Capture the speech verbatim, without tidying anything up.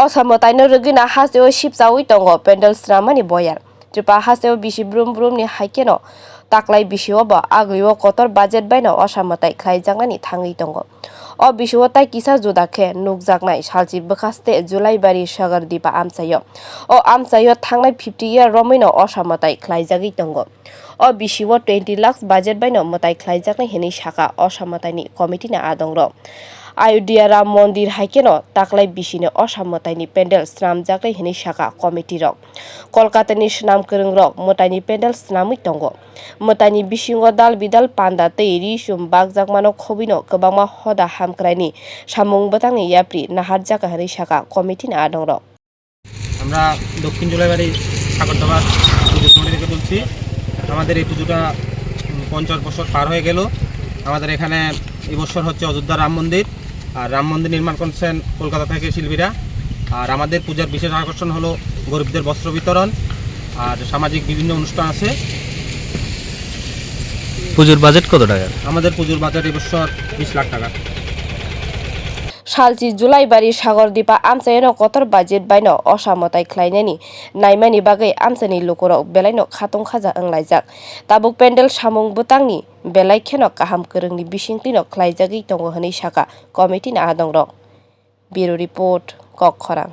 Osa mwtaino rwgwino hasteo sipchaui tongo pendel swnamani boyar. Tripura hasteo bisi brum brumni hai kheno taklai bisio bo agrio kotor budget baino osa mwtai khlaijaknani thangwi tongo. O bisio tai kisa juda khe nukjaknai salchi bwkhaste Julaibari Sagardipa amchaio. O amchaio thangnai fifty year romwino osa mwtai khlaijagwi tongo. O bisio twenty lakhs budget baino mwtai khlaijaknai hinwi sakha osa mwtaini committee ni adongrok. Ayodhya Ram Mondir hai kheno taklai bisini osa mwtaini pendel swnamjaknai hinwi sakha committee rok. Kolkatani swnam kwrwngrok mwtaini pendel swnamwi tongo. Mwtaini bisingo dal bidal panda tei ri chum bakjakmano khobwino kwbangma hoda hamkraini samung bwtangni yapri naharjak hinwi sakha committee ni adongrok. আমরা দক্ষিণ জুলাইবাড়ি সাগরদাবার পুজো কমিটি থেকে তুলছি। আমাদের এই পুজোটা উম, পঞ্চাশ বছর পার হয়ে গেল। আমাদের এখানে এই বছর হচ্ছে অযোধ্যা রাম মন্দির, আর রাম মন্দির নির্মাণ করছেন কলকাতা থেকে শিল্পীরা। আর আমাদের পূজার বিশেষ আকর্ষণ হলো গরিবদের বস্ত্র বিতরণ আর সামাজিক বিভিন্ন অনুষ্ঠান আছে। পুজোর বাজেট কত টাকা? আমাদের পুজোর বাজেট এই বছর বিশ লাখ টাকা। Salchi Julaibari Sagardipa amchaino kotor budget baino osa mwtai khlainani naimani bagwi amchaini lukurok belaino khatung khaja wnglaijak. Tabuk pendel samung bwtangni belai kheno kaham kwrwngni bisingtwino khlaijagwi tongo hinwi sakha committee ni adongrok. Bureau Report, Kokkhorang.